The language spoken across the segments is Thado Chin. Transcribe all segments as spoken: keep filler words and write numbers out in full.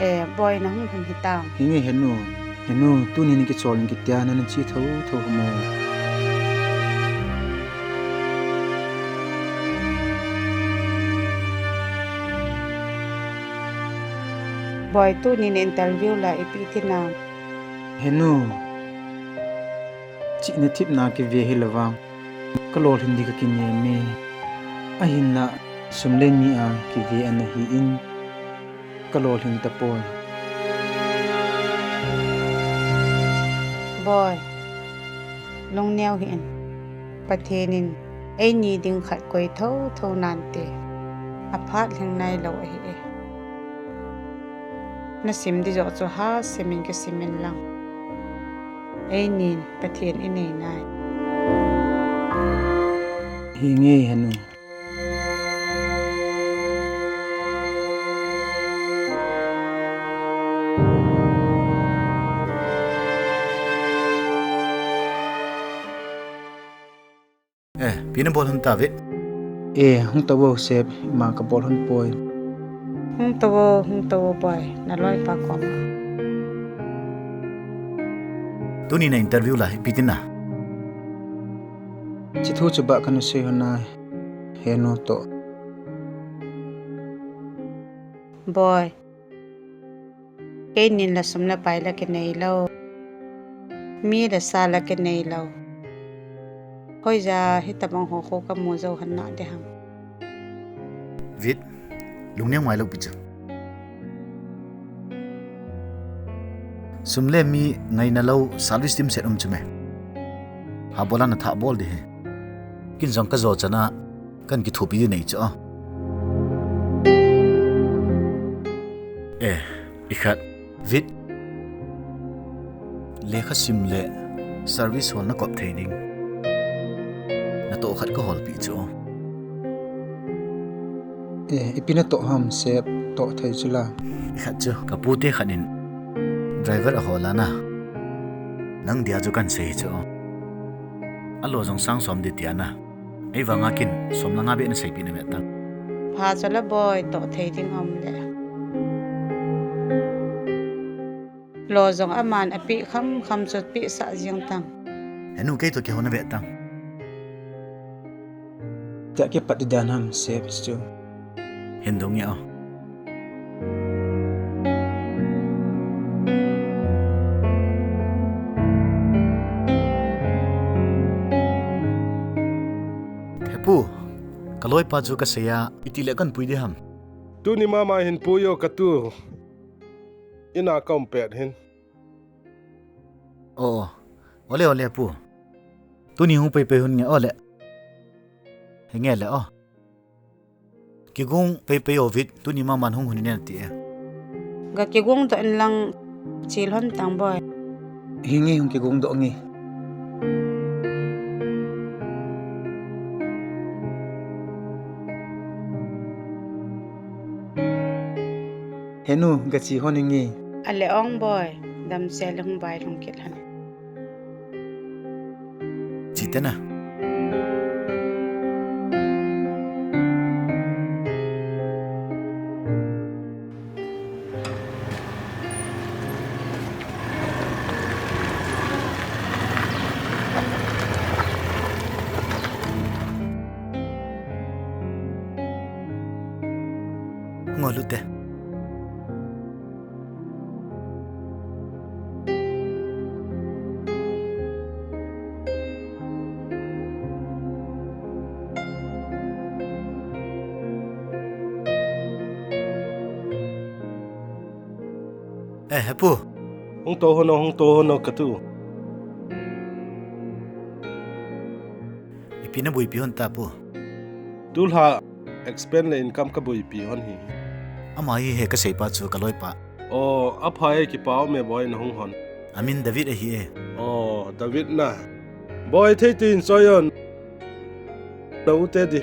Eh, Boi, nahung lhun hitam? Hinge Henu. Henu, tuni ni kichol in kitia nana che thotho ham o. Boi, tuni ni interview la ipi ti nam? Henu, chihna thepna kive hile vang kalolhin ding kakinei e. Ahinla sum le mi a kive ana hi in kalolhin tapoi. Boi, lungneo hih in. Pathen in eini ding khat koi thotho nante. Aphat lhing nailou ahi e. Nasim ding joh chu hasim in kisim in lang. Einin Pathen inei nai. Hinge Henu. Eh, ipi nabol hon ta Vit? Eh, hung tou o Sep, ima kabol hon poi. Hung tou o, hung tou o Boi, naloipa koma. Tuni na interview la ipi ti na? Hiche thu chu bah kana sei hon nai, Henu toh. Boi, keinin la sum le pai la kinei lou, mi le sa la kinei lou. Hoija hitabang ho khu kamu jou hon na ding ham? Vit, lungneo ngai lou pi chu. Sum le mi ngaina lou service dimset um chu me. Habol a natha bol ding ahi. Ken jong kajo chan a kan kithopi ding nei chu a. Eh, ikhat, Vit. Lekha sim le service hol nakop thei ding natoh khat kaholpeh chu. Eh, ipi natoh ham Sep, toh thei chu la. Ikhat chu, kapute khat in driver ahol a na. Nang dia chu kan sei chu. Alo jong sang som ding tia na. Ahivanga ken som le nga beh naseipeh na ve tang. Pha chu la Boi, toh thei ding um le. Lo jong aman apeh khamkham chu pehsah jeng tang. Henu, kei toh kihou na ve tang. Tia kipat ding dan ham Sep chu. Hin dong nge o. Hepu, kaloipa chu kasei a, itile kan pui ding ham? Tuni mama hin pui o katu. Ina kaum pet hin. O, ole, ole pu. Tuni hung peipei hon nge ole. Hinge le o. Kigong peipei o Vit, tuni maman hung hon in nati e. Ga kigong doh in lang che lhon tang Boi. Hinge, hung kigong doh nge. Henu, gache hon inge. Ale ong Boi, damsel hung bai lhung kit lhon. Che tena. Ngol u te. Eh, hepu. Hung to hon o, hung to hon o katu. Ipi nabuipi hon ta pu? Tulha expense le income kabuipi hon hi. Ama hi he kaseipa chu kaloipa. O, aphai, kipah um e Boi nahung hon. Amin David ahi e. O, David na. Boi, thei tin choi on. Na u te di.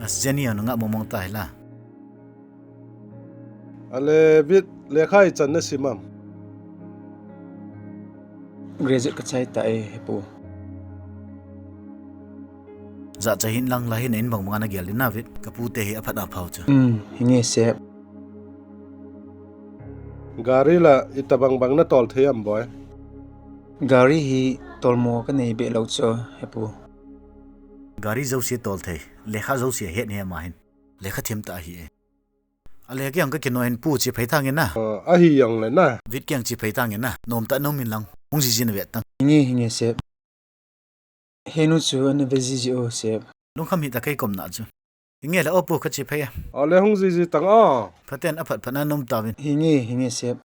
As Jenny anu nga momong ta hila. Ale Vit, lekha ichan nasim am? Graduate kachai ta e, hepu. Jahcha hin lang, la hin in bang banga nagel ding na Vit. Kapu te hi aphat a phau chu. Hmm, hinge sep. Gari la itobang bang natol thei am boi? Gari hi tolmo kanei be lou chu, hepu. Gari jouse tol thei, lekha jouse het ni ama hin. Lekha thim tah ahi e. Ale kei ang ka kino hin pu chi phei tang in na. Ah, ahi ang le na. Vit kei ang chi phei tang in na. Nom tah nom in lang. Hung jiji na ve tang. Hinge, hinge sep. Henu chu ana ve jiji o sep. Lungkham hih ta kei kom na chu. Hinge le o pu ka chi phei a. Ale hung jiji tang a. Phaten aphat phat na nom ta vin. Hinge, hinge sep.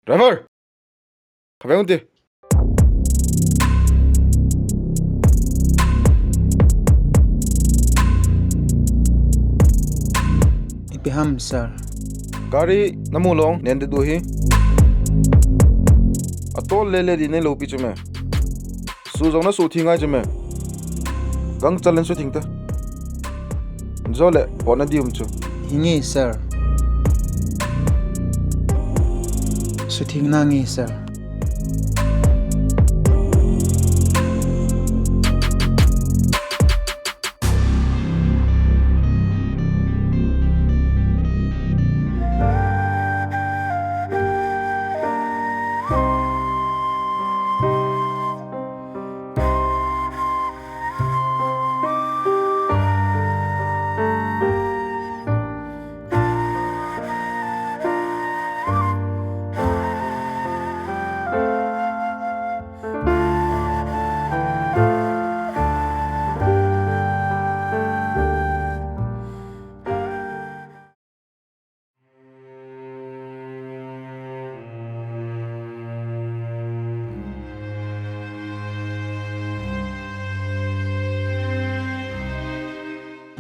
Driver! Khatvei un ti. Ipi ham, sir? Gari namu long, nen de du hi. Atol lele di nei loupi chu me. Su jong na su thing ngai chu me. Gangchal in su thing ta. Jole, pot na di um chu. Hinge, sir. Su thing nange, sir.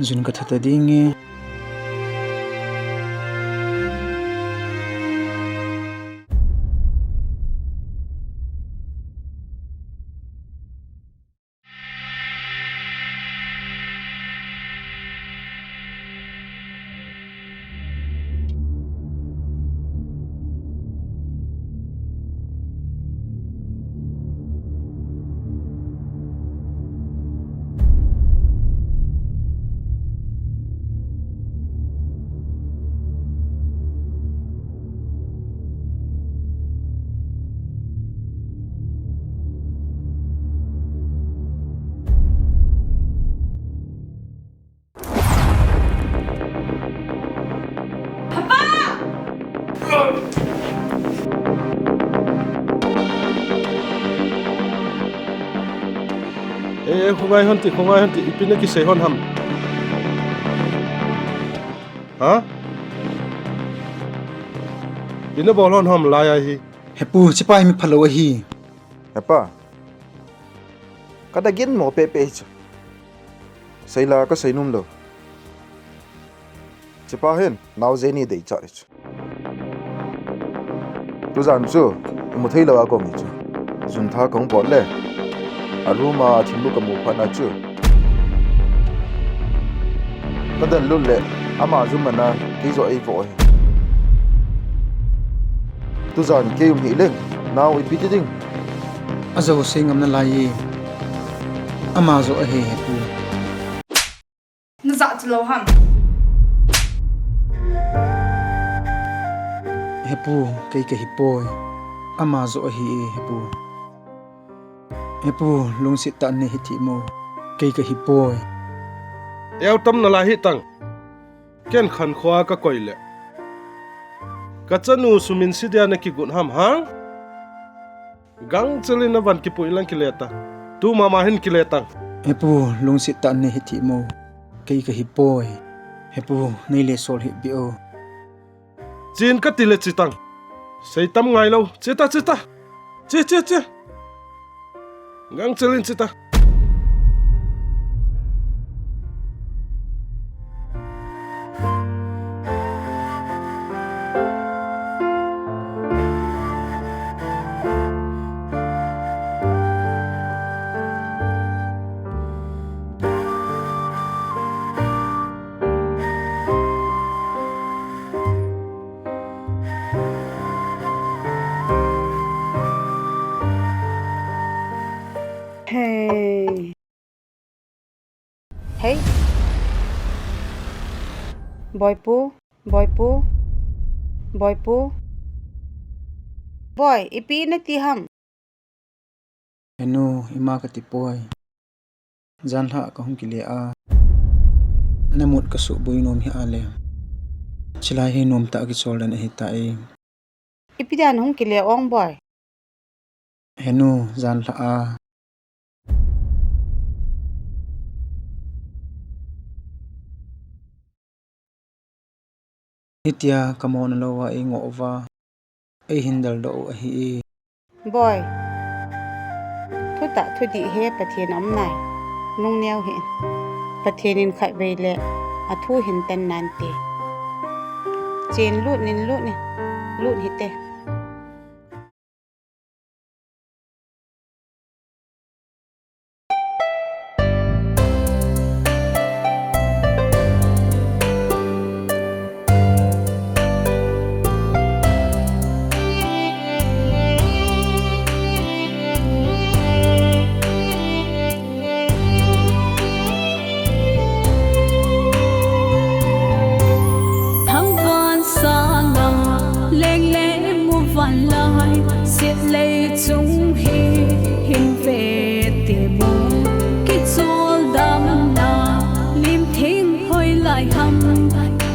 Jun ka thata ding e. Eh, eh, khongai hon ti, khongai hon ti, ipi na kisei hon ham? Ha? Ipi na bol hon ham lai ahi? Hepu, chipa hi mi phalou ahi. Hepa. Ka da gin mo pepe chu. Seila ka seinom lou. Chipa hin, nao jeni dei cha chu. Tujan chu, imu thei lou a kom hi chu. Juntha kong bol le. A room a thinglu ka mu phat na chu. Ka dan lut le, ama jum mana, kei jo ei vo hi. Tujan kei um hi leng, nao ipi ti ding. Ajo sei ngam nalai e. Ama jo ahi hepu. Na jachat lou ham? Hepu, kei kahi poi. Ama jo ahi e, hepu. Hepu, lungset tah in nei hiti mo. Kei kahi poi. Eu tam nalai hitang. Ken khankho a ka koi le. Ka chanu Suminsi dia na kigot ham hang? Gangchel in na van kipui lang kile ta. Tu mama hin kile tang. Hepu, lungset tah in nei hiti mo. Kei kahi poi. Hepu, nei le sol hih beh o. Chen kati le che tang. Seitam ngai lou. Che ta, che ta. Che, che, che. Gang chelin che ta. Hei. Hei. Boipu, Boipu, Boipu. Boi, ipi nati ham? Henu, ima kati poi. Janlhah kahung kile a, namut kasuboi nom hih a le, chulai hi nomtah a kichol dan ahitai. Ipi dia nahung kile ong, Boi? Henu, janlhah a. Hitia kamona louva eingoh uva, eihin deldoh u ahi e. Boi, thutah thudih hi Pathen aum nai. Lungneo hih in. Pathen in khatvei le athu hin tan nante. Chen, lut in, lut in. Lut hite. Thangvan sanga leng le muvanlai, sitlei chung hi hin ve temo. Kicholdamna lim theng hoilai ham,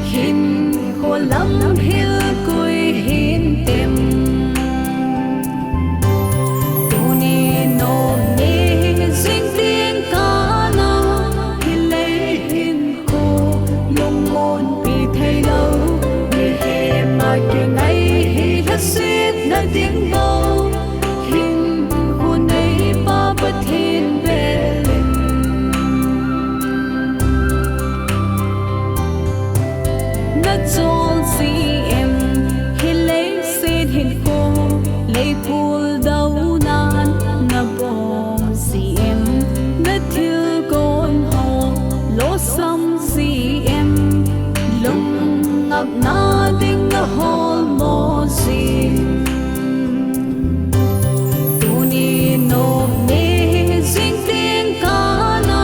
hinkho lam hilkoi hin tem. Tuni nom ni jing ding kana, hilei hinkho lungmonpi theilou, mihem a kingai hi lhasetna ding bou, hinkho neipa Pathen bel in. Na chol jiem, hi leiset hinkho, lei puldounan na bom jiem, na thilgon ho losam jiem, lungngapna ding na holmo jiem. Tuni nom ni jing ding kana,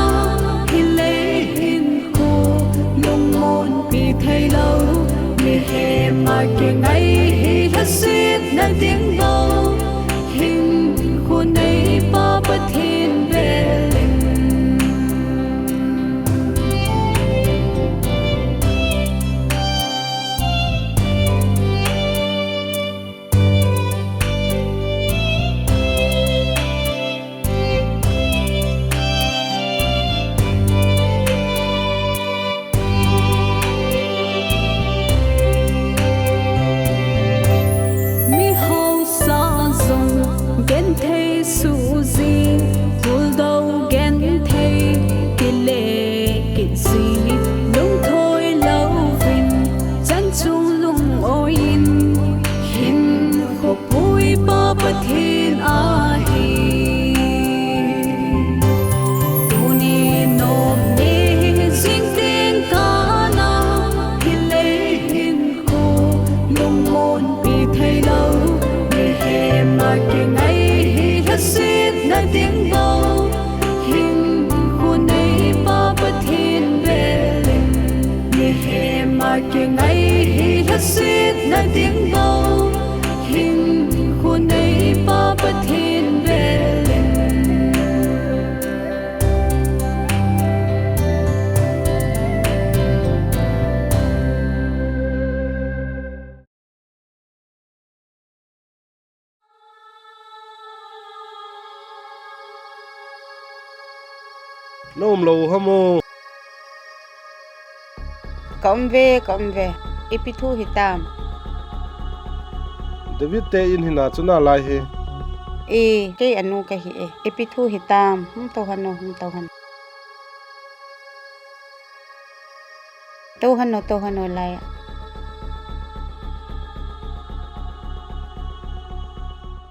hilei hinkho lungmonpi theilou, mihem a kingai hi lhasetna ding bou, hinkho neipa Pathen bel in. Mi hausa jong genthei suh ji, puldou genthei kile kit ji, lungthoi louvin, chan chung lung-oi in, hinkho puipa Pathen ahi. Tuni nom ni jing ding kana, hilei hinkho lungmonpi theilou, mihem a kingai hi lhasetna ding bou, hinkho neipa Pathen bel in. Mihem a kingai hi lhasetna ding bou, hinkho neipa Pathen bel in. Na um lou ham o. Ka um ve, ka um ve. Ipi thu hitam? David te in hina chu nalai hi. E, kei anu kahi e. Ipi thu hitam? Hung tou hon o, hung tou hon. Tou hon o, tou hon o lai a.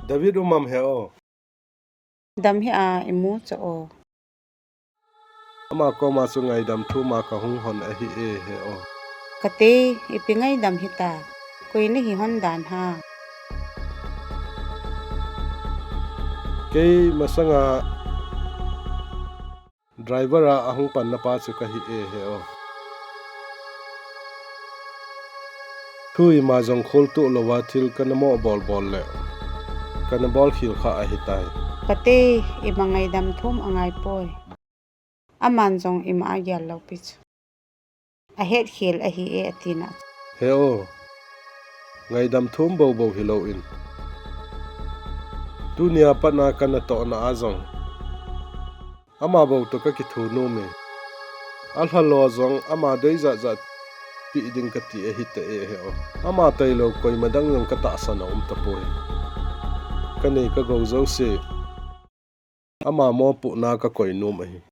David um am he o? Dam hih a, imu chu o. Ama koma chu ngaidam thum a kahung hon ahi e he o. Kate, ipi ngaidam hita? Koi nahi hon dan ham? Kei masanga driver a ahung panna pa chu kahi e he o. Thu ima jong kholtoh louva thil kana mo bol bol le kana bol khel kha ahitai. Kate, ima ngaidam thum angai poi. Aman jong ima agel lou pi chu. Ahet khel ahi e atina. He o, ngaidam thum bou bou hilou in, tunia patna kana tohna a jong ama bou toh kakitho nom e. Alha lou jong ama dei jat jat pi ding kati ahi ta e he o. Ama tailou koima dang jong katahsan a um tapoi. Kanei kagou jouse ama mopohna kakoi nom ahi.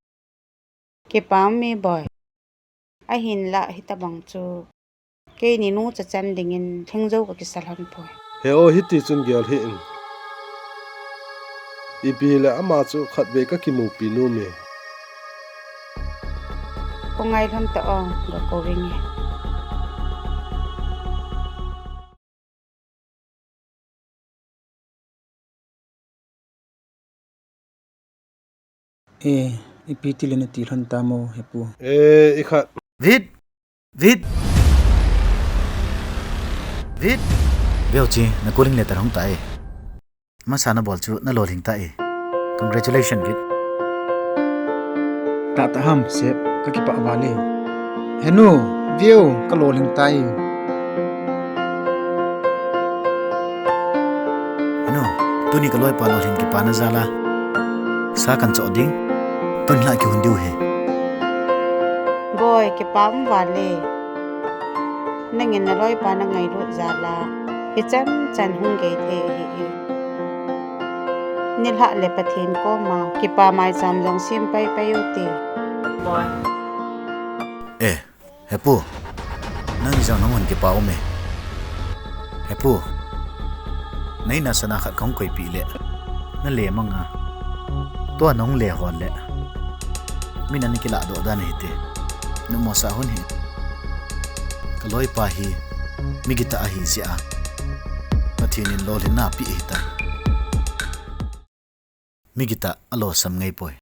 Kipa um e boi. Ahinlah hitabang chu keini nu chachan dingin lhingjou kakisa lhon poi. He o, hiti chun gel hih in. Ipi hile ama chu khatvei kakimupi nom e. Kho ngai lhon ta o, gakou inge. E, ipi tile nati lhon tam o, hepu? E, ikhat. Vit! Vit! Vit! Veuchi, na calling letter hung ta e. Masa nabol chu nalolhing ta e. Congratulations, Vit. Tahtah ham, sep, kakipah val e. Henu, veu, kalolhing ta e. Henu, tuni kaloipa lolhing kipana jal a sa kahin choh ding. Tun lah kihon diu ahi. Boi, kipa um val e. Nangin naloipa nangailut jal a hichan chan hung gei thei ahi e. Nilhah le Pathen koma kipa maicham jong sem pai pai ute. Boi. E, hepu. Nang jong nahung kipa um e. Hepu. Nahin a sana khat kahung koipeh le nale mang a, tua nahung le hon le min ana kilah doh dan ahite. Namo sah hon hih. Kaloipa hi mi kitah ahi jeh a Pathen in lolhinna apeh ahitai. Mi kitah alosam ngai poi.